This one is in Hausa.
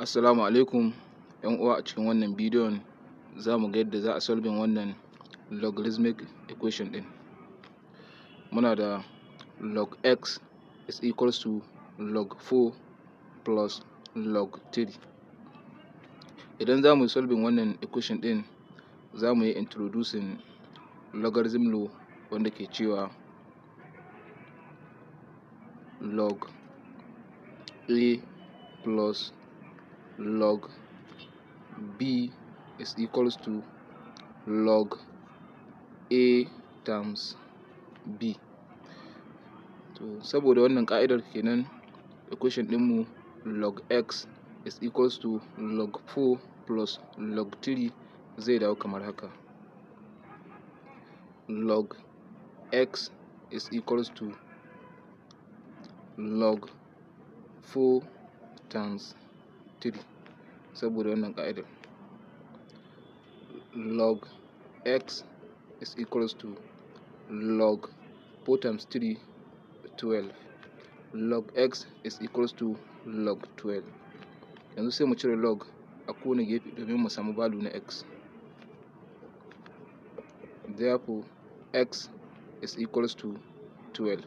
Assalamu alaikum ‘yan uwa. A cikin wannan bidiyon za mu ga yadda za a solving wannan logarithmic equation ɗin. Muna da log x is equals to log 4 plus log 3. Idan za mu yi solving wannan equation ɗin, za mu yi introducing logarithm law, wanda ke cewa log a plus log b is equals to log a times b. To, saboda wannan ƙa'idar kenan, equation ɗinmu log x is equals to log 4 plus log 3 zai dawo kamar haka: log x is equals to log 4 times 3. Saboda wannan ƙa'idar, log x is equals to log 4 times 3, 12. Log x is equals to log 12. Yanzu sai mu cire log a kowane gefe domin mu samu value na x. Therefore, x is equals to 12.